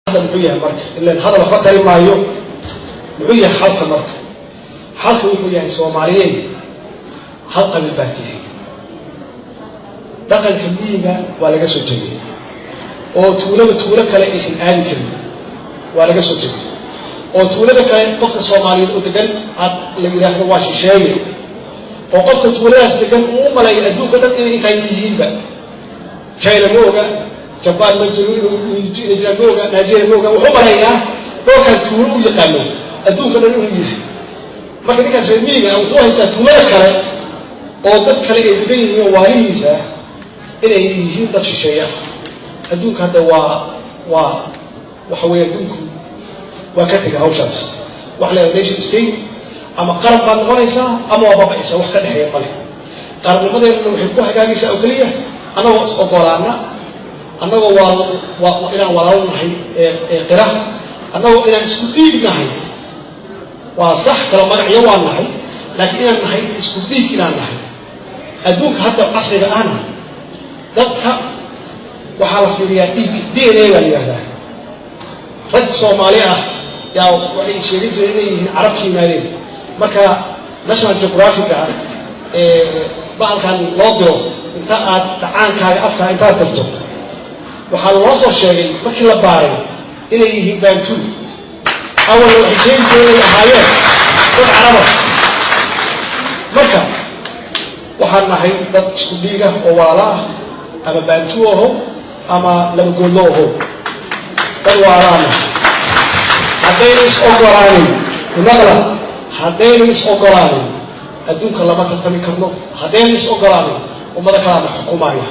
Hadda muxuu yahay marka? Ilan hadal waxba tari maayo. Muxuu yahay xalka marka? Xalka wuxuu yahay, Soomaaliyeed, hal qabiil baa tihi. Dhaqanka miyiga waa laga soo tegay, oo tuulaba tuulo kale aysan aadi karin waa laga soo tegay, oo tuulada kale qofka Soomaaliyeed oo degan aad la yidhaahdo waa shisheeye, oo qofka tuuladaas degan uu u malaya adduunka dhan inay intaan yihiinba. China ma oga, Jabaan ma jiro, inay jiraan ma oga, Nigeria ma oga. Wuxuu malayaa dhowrkan tuulo u yaqaano adduunka dhan inuu yahay. Marka ninkaas reer miyiga wuxuu haystaa tuulada kale oo dad kale ay degan yihiin oo waalihiisa inay yihiin dad shisheeya. Adduunka hadda waa waxa weeye, adduunku waa ka tega hawshaas. Waxa la yidhaha nation state ama qaran baad noqonaysaa ama waa baba'aysaa, wax ka dhexeeya male. Qarannimadeennuna waxay ku hagaagaysaa oo keliya annagoo is ogolaana, annagoo waa inaan walaalo nahay ee qira, annagoo inaan isku dhiig nahay. Waa sax, kala magacyo waa nahay, laakiin inaan nahay isku dhiig inaan nahay. Adduunka hadda casriga ahna dadka waxaa la fiiriyaa dhiig, DNA baa la yidhahdaa. Rag Soomaali ah yaa waxay sheegan jireen inay yihiin Carab ka yimaadeen. Marka National Geographica bahalkan loo diro, inta aad dhacaankaaga afkaa intaad dirto, waxaa loo soo sheegay markii la baaray inay yihiin Bantu. Awalna waxay sheegi jireen inay ahaayeen dad Caraba. Marka waxaan nahay dad isku dhiig ah oo walaalo ah, ama Bantu aho ama labagoodlo aho, dad waalaana. Haddaynu is ogolaanin, imaqla, haddaynu is ogolaanin adduunka lama tartami karno. Haddaynu is ogolaanin, ummado kalaana xukumaya,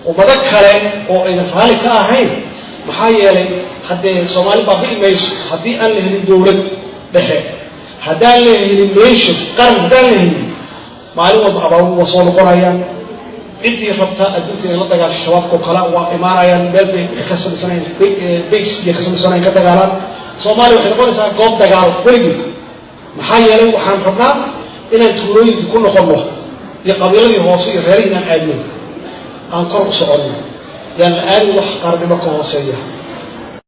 ummado kale oo aynan raalli ka ahayn. Maxaa yeelay, haddee Soomaali baabi'i mayso haddii aan la helin dowlad dhexe, haddaan la helin nation, qaran haddaan la helin. Maalin walba abaabu waa soo noqonayaan. Ciddii rabta adduunka inay la dagaasho, Shabaabka oo kale waa imaanayaan, meel bay waxay ka samaysanayaan, base iyo ka samaysanayaan, ka dagaalaan. Soomaaliya waxay noqonaysaa goob dagaal weligii. Maxaa yeelay, waxaan rabnaa inaan tuulooyinkii ku noqonno iyo qabiiladii hoose iyo reerihii inaan aadno, aan kor u soconno. Yaan la aadin wax qaranimo ka hooseeya.